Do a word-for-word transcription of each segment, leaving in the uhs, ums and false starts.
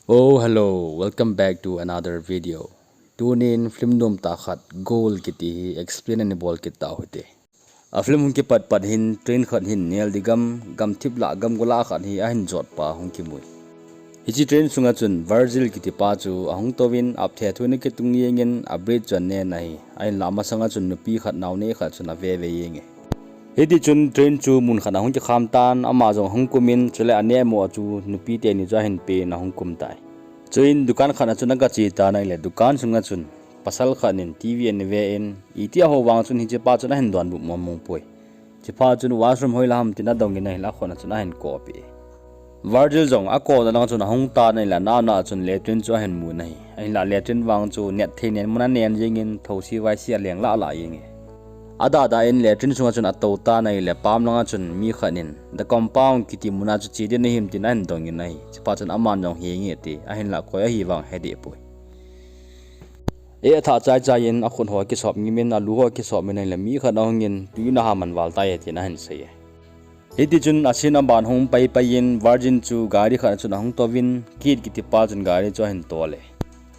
Oh, hello, welcome back to another video. Tunin film nom tah khat, Goal kiti hi explain ani bol kit tau hite. A film hung kipat pat hin train khat hin nel di gam, gamthip lah gamgolah khat hi ahin jot pa hung kimu e. Hiche train sunga chun Virgil kiti pa chu ahung touvin, apthe thu in akitung jengin, a brake chu anen ahi. Ahinlah amasanga chun nupi khat naonei khat chun ave ve jenge. Hiti chun train chu mun khat ahung kikham tan, ama jong ahung kumin, chule anemo chu nupi teni chu ahin pen ahung kum tai. Chuin dukan khat a chun aga che tan ahile, dukan sunga chun pasal khat in TV ahin ve in, iti aho vang chun hiche pa chun ahin donbut mong mong poi. Chuphat chun washroom hoilam ham tin adongin ahile, akhut a chun ahin kopi. Virgil jong akouna lang chun ahung tan ahile, anaona chun latrine chu ahin mun ahi. Ahinlah latrine vang chu net thei nen mun anen jengin, thosi vaisi aleng lah lah jenge. Ada da in latrine sunga chun atou tan ahile, pam langa chun mi khat in, The Compound kiti muna chu che ding nahim tin ahin dongin ahi. Chuphat chun aman jong henge ati, ahinlah koi ahi vang hede poi. E, athah chai chai in akhut ho akisop ngimin, alu ho akisop min ahile, mi khat ahungin, tui naha man val tai e tin ahin sei e. Hiti chun a scene aban hung pai pai in Virgil chu gari khat a chun ahung touvin, Kit kiti pa chun gari chu ahin tol e.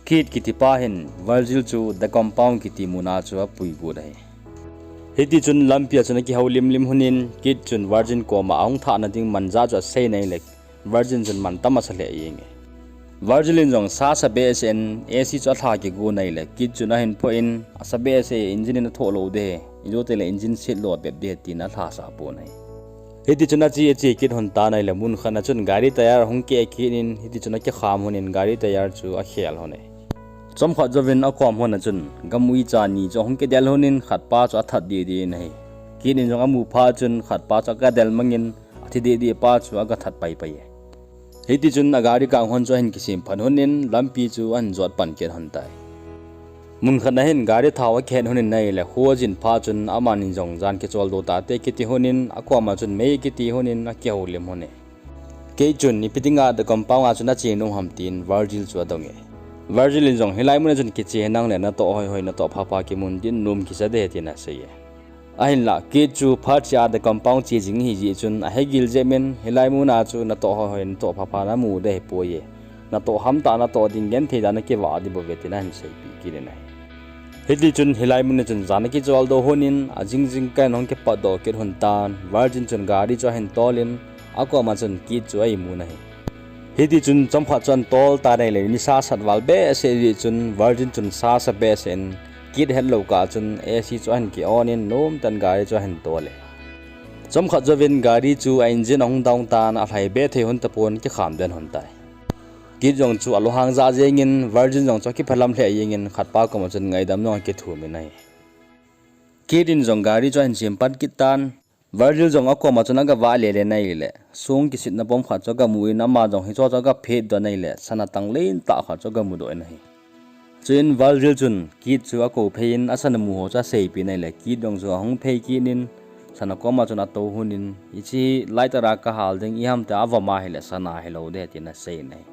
Kit kiti pa hin Virgil chu The Compound kiti muna chu apui got ahi. Hiti chun lampi a chun akihoulim lim hunin, Kit chun Virgil koma ahung thahna ding man ja chu asei in ahile, Virgil chun mantam asa lheh jenge. Virgil in jong sa sa behseh in AC chu alha kigon ahile, Kit chun ahin phoh in, asa behseh e, engine in athoh lou ding ahi, ijo tile engine set lou bep ding ahi tin alhasah pon ahi. Hiti chun ache ache kit lhon tan ahile, mun khat a chun gari tyre ahung keh kit in, hiti chun akikham lhonin gari tyre chu akhel lhon e. Chomkhat jouvin akom lhon a chun gamuicha ni chu ahung kidel lhonin, khat pa chu athat deh deh in ahi. Kit in jong amu phat chun khat pa chu aga del mangin, athi deh deh pa chu aga that pai pai e. Hiti chun agari kang lhon chu ahin kisem phat lhonin, lampi chu ahin jot pan kit lhon tai. Mun khat a hin gari thao akihet lhonin ahile, kho ajin phat chun amani jong jan kicholdo tate kiti lhonin, akoma chun mei kiti lhonin akihoulim lhon e. Kit chun, ipi dinga The Compound a chu nache nom ham tin Virgil chu adong e. Virgil in jong, hilai mun a chun kiche henlang le natoh hoi hoi, natoh pha pha kimun ding nom kisa ding ahi tin asei e. Ahinlah, Kit chu phat chia The Compound che jing ahi jeh chun ahegil jep in, hilai mun a chu natoh hoi hoi, natoh pha pha namu ding ahipoi e. Natoh ham tah natoh ding, genthei tah nakivah ding bou ve tin ahin seipeh kit in ahi. Hiti chun hilai mun a chun jan akicholdo lhonin, ajing jingkah in ahung kipatdoh kit lhon tan, Virgil chun gari chu ahin tolin, akoma chun Kit chu a-imun ahi. Hiti chun chomkhat chun atol tan ahile, nisa sat val behseh jeh chun Virgil chun sa sa behseh in, Kit hetlou kah chun AC chu ahin ki-on in, nomtah in gari chu ahin tol e. Chomkhat jouvin gari chu a engine ahung down tan, alhai be thei lhon tapon, kikham den lhon tai. Kit jong chu alunghang jah jengin, Virgil jong chu akiphalam lheh jengin, khatpa koma chun ngaidam jong akithum in ahi. Kit in jong gari chu ahin sem pan kit tan, Virgil jong akoma chun aga vah lele in ahile, song kisitna bom khat chu aga mu in, ama jong hicheho chu aga phetdoh in ahile, sana tang lentah khat chu aga mudoh in ahi. Chuin Virgil chun Kit chu akou phei in, asana mu ho chu aseipeh in ahile, Kit jong chu ahung phei kit in, sana koma chun atou lhonin, hiche hi lighter a kahal ding, iham tia avom ahile sana hilou ding ahi tin asei in ahi.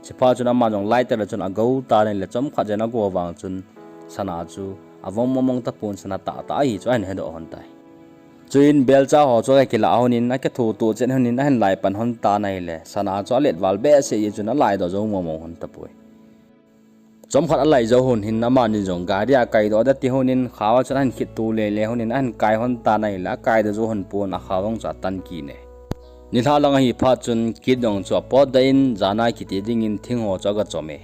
Chuphat chun ama jong lighter a chun agou tan ahile, chomkhat jen agou vang chun sana chu avom mong mong tapon, sana tahtah ahi chu ahin hedoh lhon tai. Chuin belcha ho chu aga kilah lhonin, akithoto chen lhonin, ahin lai pan lhon tan ahile, sana chu alet val behseh jeh chun alaidoh jou mong mong lhon tapoi. Chomkhat alaijou lhon hin amani jong gari a kaidoh ding ati lhonin, khao a chun ahin khitto lele lhonin, ahin kai lhon tan ahile, akaidoh jou lhon pon, akhao jong chu atan kit e. Nilhah lang ahi phat chun Kit jong chu apotdoh in, jana kiti dingin thing ho chu aga chom e.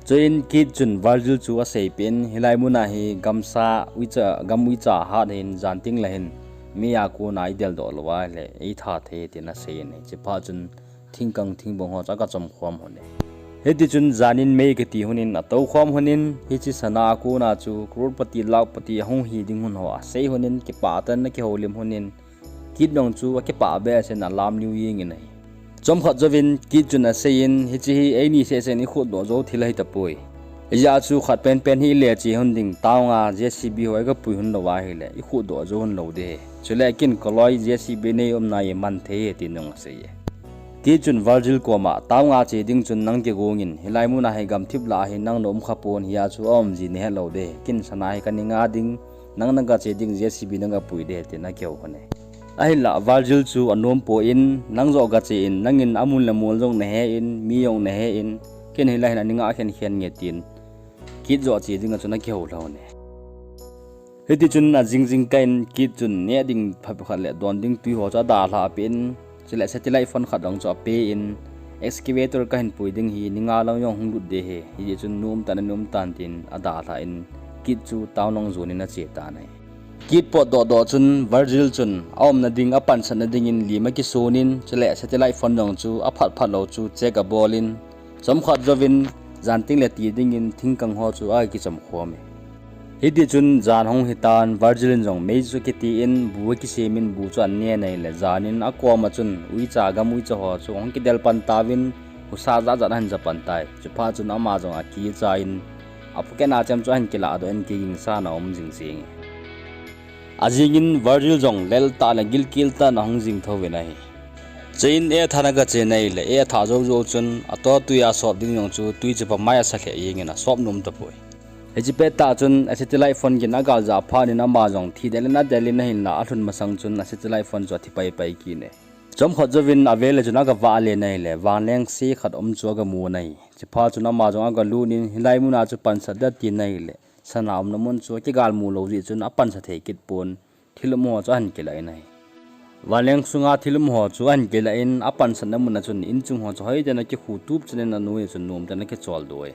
Chuin Kit chun Virgil chu aseipeh in, hilai mun a hi gamsa uicha, gam uicha hat ahin, jan teng le hin meiya kona ideldoh lou ahile eitha thei tin asei in ahi. Chuphat chun thingkang thingbong ho chu aga chom khom lhon e. Hiti chun jan in mei kiti lhonin atou khom lhonin, hiche sana a kona chu crorepati, lakhpati ahung hi ding lhon ho asei lhonin, kipah tah in akihoulim lhonin, Kit jong chu akipah behseh in alamliu jengin ahi. Chomkhat jouvin Kit chun asei in, hiche hi eini sehseh in ikhutdoh jou thil ahi tapoi. Ijeh chu khat penpen hi ile che lhon ding, town a JCB ho iga pui lhon lou ahile, ikhutdoh jou lhon lou ding ahi. Chule ken koloi JCB nei umna iman thei ahi tin jong asei e. Kit chun Virgil koma, town a che ding chun nang kigong in, hilai mun a hi gamthip lah a hi nang na um khapon, hijeh chun aum ji nahet lou ding ahi. Ken sana hi kana nga ding, nang naga che ding JCB naga pui ding ahi tin akihou lhon e. Ahinlah Virgil chu anom poi, nang joh gache in, nangin amun le mol jong nahe in, mi jong nahe in, ken hilai hin aning a khen khen nge tin, Kit joh che dinga chun akihou lhon e. Hiti chun ajing jing kah in Kit chun neh ding phapi khat le don ding tui ho chu adalha peh in, chule satellite phone khat jong chu ape in, excavator kahin pui ding hi, ninga lang jong hung lut ding ahi, hiti chun nom tan anom tan tin adalha in, Kit chu town lang jon in ache tan ahi. Kit potdoh doh chun Virgil chun aumna ding, apansatna dingin lim akisun in, chule satellite phone jong chu aphat phat lou chu check abol in, chomkhat jouvin jan teng le ti dingin thingkang ho chu akichom khom e. Hiti chun jan hung hitan, Virgil in jong mei chu akiti in, bu akisem in, bu chu aneh in ahile, jan in akoma chun uicha, gam uicha ho chu hung kidel pan tauvin, husa jat jat ahin ja pan tai. Chuphat chun ama jong akicha in, apocket a chem chu ahin kilah doh in, kigingsan a um jing jing e. Ajing in Virgil jong lel tah le gilkel tah in ahung jing thou vin ahi. Chuin eh than agache in ahile, eh atha jou jou chun, ato tui a sop ding jong chu tui chu pamai asa lheh jeng in asop nom tapoi. Hiche pettah chun asatellite phone gin agal ja phat in ama jong thi del in adel in ahinlah alhun masang chun asatellite phone chu athi pai pai kit e. Chomkhat jouvin avel le chun agavah le in ahile, vanleng se khat um chu agamu in ahi. Chuphat chun ama jong agalut in hilai mun a chu pansat ding ati in ahile, sana umna mun chu akigal mu lou jeh chun apansa thei kit pon, thil um ho chu ahin kilah in ahi. Vanleng sunga thil um ho chu ahin kilah in, apansatna mun a chun inchung ho chu hoiten akikhu tup chan in anoi a chun nom ten akichol doh e.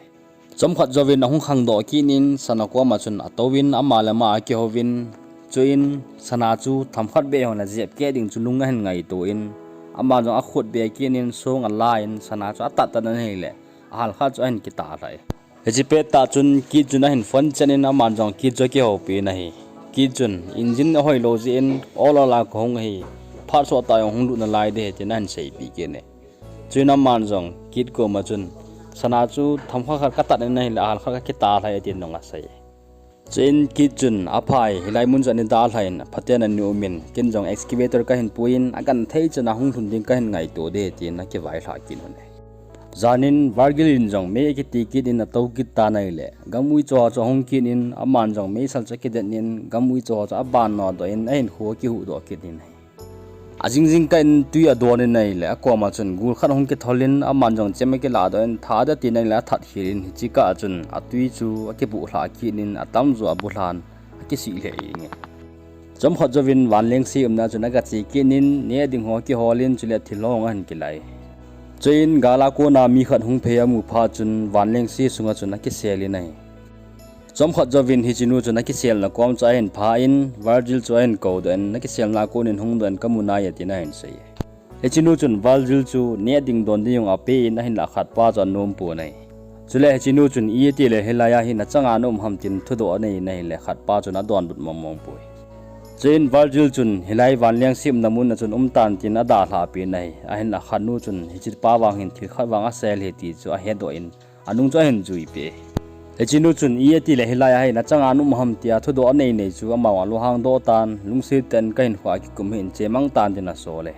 Chomkhat jouvin ahung khangdoh kit in, sana koma chun atouvin ama le ama akihouvin, chuin sana chu themkhat beh hon ajep keh ding chu lung ahin ngaito in, ama jong akhut be kit in song ala in sana chu atat tan ahile, ahal khat chu ahin kitah lhah e. Hiche pettah chun Kit chun ahin phone chen in aman jong Kit chu akihoupi in ahi. Kit chun engine ahoi lou jeh in ol ol a kahung ahi, phat sot tah jong hung lut nalai ding ahi tin ahin seipeh kit e. Chuin aman jong Kit koma chun, sana chu themkhat khat katat in ahile ahal khat kakitah lhah e tin jong asei e. Chuin Kit chun, aphai, hilai mun chu ana dalha in, phaten ana um in, ken jong excavator kahin pui in, agenthei chan a hung lhun ding kahin ngaito ding ahi tin akivailhah kit un e. Jan in Virgil in jong mei akiti kit in atou kit tan ahile, gam uicha ho chu ahung kit in, aman jong meisal chu akidet in, gam uicha ho chu aban nodoh in, ahinkho akihuhdoh kit in ahi. Ajing jing kah in tui adon in ahile, akoma chun gul khat ahung kithol in, aman jong chem akilah doh in, that ding ati in ahile, athat khel in, hiche kah a chun atui chu akibuh lhah kit in, atamjo abu lhan, akisih lheh jeng e. Chomkhat jouvin vanleng se umna chun agache kit in, neh ding ho akihol in, chule thil ho jong ahin kilah e. Chuin gal a kona mi khat hung phei amu phat chun vanleng se sunga chun akisel in ahi. Chomkhat jouvin hichenu chun akiselna kom chu ahin pha in, Virgil chu ahin koudoh in, akiselna a kon in hungdoh in kamu nai e tin ahin sei e. Hichenu chun Virgil chu neh ding don ding jong ape in, ahinlah khatpa chu anom pon ahi. Chule hichenu chun, iti le hilai a hi nachanga naum ham tin thudoh anei in ahile, khatpa chun adonbut mong mong poi. Chuin Virgil chun hilai vanleng se umna mun a chun um tan tin adalhah peh in ahi. Ahinlah khatnu chun hichepa vang hin thil khat vang asel ahi ti chu ahedoh in, anung chu ahin juipeh e. Hichenu chun, iti le hilai a hi nachanga naum ham tia thudoh anei nei chu amavang alunghang doh tan, lungset tah in kahinkho a kikum hi in chemang tan tin asol e.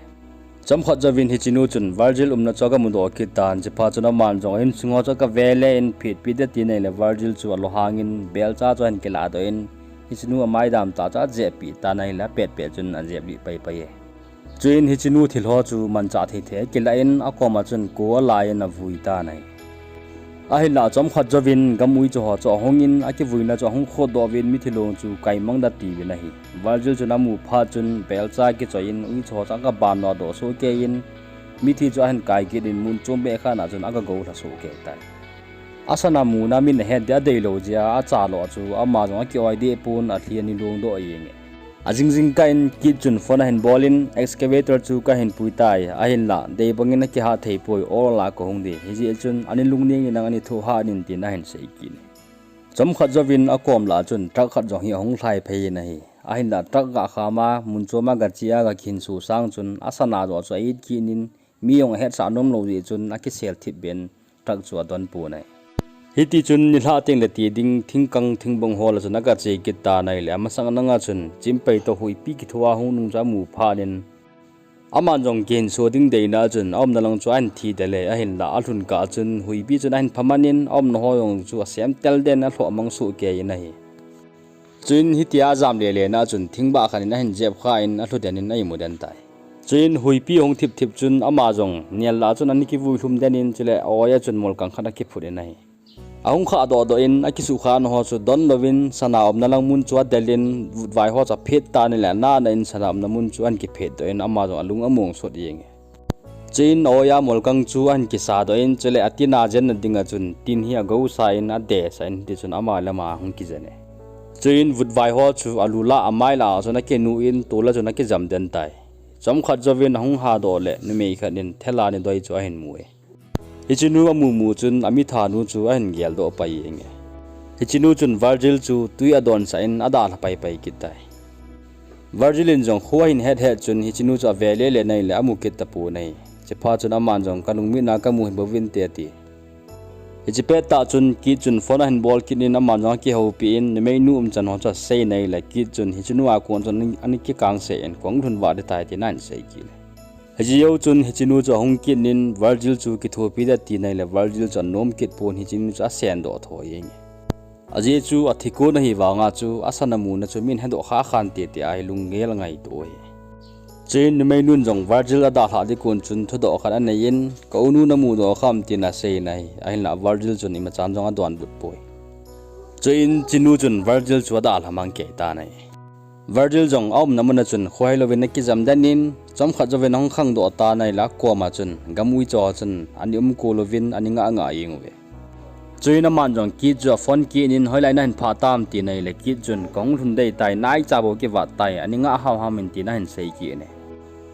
Chomkhat jouvin hichenu chun Virgil umna chu agamudoh kit tan, chuphat chun aman jong insung ho chu agavel in, phetpi ding ati in ahile Virgil chu alunghang in belcha chu ahin kilah doh in, hichenu amaidam tah chu ajeppi tan ahile apetpet chun ajeplih pai pai e. Chuin hichenu thil ho chu manchah thei thei akilah in, akoma chun ko ala in avui tan ahi. Ahinlah chomkhat jouvin gam uicha ho chu ahung in, akivuina chu ahung khotdoh uvin mithi long chu kaimang ding atiuvin ahi. Virgil chun amu phat chun belcha kichoi in uicha ho chu agaban nodoh sohkei in, mithi chu ahin kai kit in mun chom beh khat a chun agagou lha sohkei tai. Asana muna min ahet ding adeilou jeh a, achalo chu ama jong akioi deh pon, alhi ana longdoh jeng e. Ajing jing kah in Kit chun phone ahin bol in, excavator chu kahin pui tai, ahinlah dei bang in akihat thei poi, ol a kahung ding, hijeh chun ana lungneng in lang ana thohhat in tin ahin sei kit e. Chomkhat jouvin akom lah a chun truck khat jong hi ahung lhai phei in ahi. Ahinlah truck gah kham a mun chom a gache a gakhinso sang chun asana joh chu a-it kit in, mi jong ahetsah nomlou jeh chun akisel thip beh in truck chu adon pon ahi. Hiti chun nilhah teng le ti ding thingkang thingbong hol a chun agache kit tan ahile, amasang langa chun Chimpei toh huipi kitho a hung nung chu amu phat in, aman jong kihinso ding deina a chun aumna lang chu ahin thi del e, ahinlah alhun kah a chun huipi chun ahin phaman in, aumna ho jong chu asem tel den alhoh mang sohkei in ahi. Chuin hitia ajam lele na chun thingbah khat in ahin jep kha in alhu den in a imu den tai. Chuin huipi hung thip thip chun ama jong nel lah chun ana kivui lhum den in chule a oi a chun molkang khat akiphut in ahi. Ahung khah doh doh in akisukha na ho chu don louvin sana umna lang mun chu adel in vutvai ho chu aphet tan ahile ana na in sana umna mun chu ahin kiphet doh in ama jong alung among sot jeng e. Chuin a oi a molkang chu ahin kisa doh in chule atin a jenna dinga chun tin hi agou sa in adeh sa in tichun ama le ama ahung kijen e. Chuin vutvai ho chu alu lah amai lah chun akinu in tol a chun akijam den tai. Chomkhat jouvin ahung ha doh le numei khat in thela ni doi chu ahin mu e. Hiche nu amu mu chun amitha nu chu ahin gel doh pai jeng e. Hiche nu chun Virgil chu tui adon sa in adalha pai pai kit tai. Virgil in jong khu ahin het het chun hiche nu chu ave lele na ahile amu kit tapon ahi. Chuphat chun aman jong kalungmit na kamu hih bouvin te ati. Hiche pettah chun Kit chun phone ahin bol kit in aman jong akihoupi in numei nu umchan ho chu asei na ahile Kit chun hiche nu a kon chun ana kikang seh in kahung lhun vah ding tai tin ahin sei kit e. Hiche jou chun hiche nu chu ahung kit in Virgil chu kithopi ding ati na ahile Virgil chu anom kit pon hiche nu chu asen doh tho jeng e. Ajeh chu athi kon ahi vanga chu asana muna chu min hedoh kha khan te tia hi lunggel angaito ahi. Chuin numei nun jong Virgil adalhah ding kon chun thudoh khat anei in ka u nu namu doh kham tin asei na ahi. Ahinlah Virgil chun imachan jong adonbut poi. Chuin hiche nu chun Virgil chu adalha mang kei tan ahi. Virgil jong aumna muna chun khohei louvin akijam den in chomkhat jouvin ahung khangdoh tan ahile akoma chun gam uicha ho chun ana umkol uvin ana ngah ngah jeng uve. Chuin aman jong Kit chu aphone kit in hoilai nahin phah tam tin ahile Kit chun kahung lhun dei tai, naicha bou kivat tai, ana ngah ham ham in tin ahin sei kit e.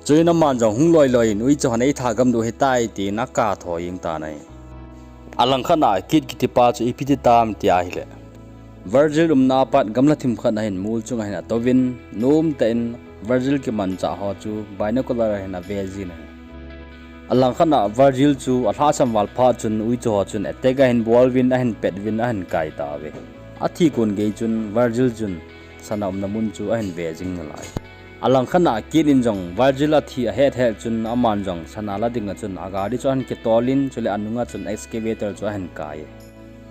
Chuin aman jong hung loi loi in uicha hon eitha gamdoh hitai tin akah tho jeng tan ahi. Alangkhat a Kit kitipa chu ipi ti tam tia ahile Virgil umna a pat gamla thim khat ahin mol chung ahin atouvin nomtah in Virgil kimanchah ho chu binocular ahin ave jin ahi. Alangkhat a Virgil chu alhahsam val phat chun uicha ho chun attack ahin bol uvin ahin pet uvin ahin kai tauve. Athi kon gei chun Virgil chun sana umna mun chu ahin ve jing nalai. Alangkhat a Kit in jong Virgil athi ahet het chun aman jong sana la dinga chun agari chu ahin kitol in chule anunga chun excavator chu ahin kai e.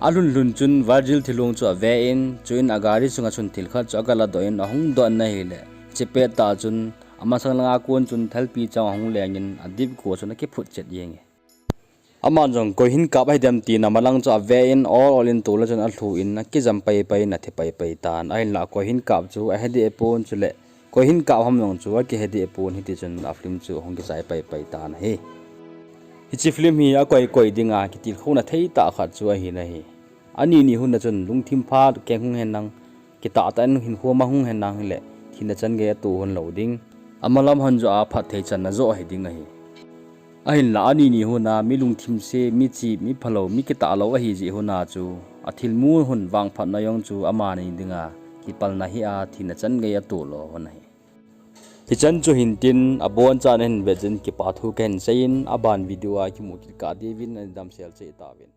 Alhun lhun chun Virgil thilong chu ave in chuin agari chunga chun thil khat chu aga ladoh in ahung don na ahile hiche pettah chun amasang langa kon chun thalpi chang ahung leng in adipko chun akiphut chet jeng e. Aman jong koi hin kap ahidem tin amalang chu ave in ol ol in tol a chun alhu in akijam pai pai in athi pai pai tan ahinlah koi hin kap chu ahe deh pon chule koi hin kap ham jong chu akihe deh pon hitichun a film chu hung kichai pai pai tan ahi. Hiche film hi akoi koi dinga kitilkhouna thei tah khat chu ahi nahi. Ani ni hun a chun lungthim phat keng hung hen lang kitah tah in hinkho mang hung hen lang hile thina chan gei ato hon lou ding. Amalam hon joh a phatthei channa joh ahi ding ahi. Ahinlah ani ni hun a mi lungthim se, mi chip, mi phalou, mi kitah lou ahi jeh hun a chu athilmu hun vangphatna jong chu amani dinga kipalna hi a thina chan gei ato lou hon ahi. Hichan chu hintin abonchan ahin vet jin kipa thu kahin sei in aban video a kimu kit kah diuvin nadamsel cheh tauvin.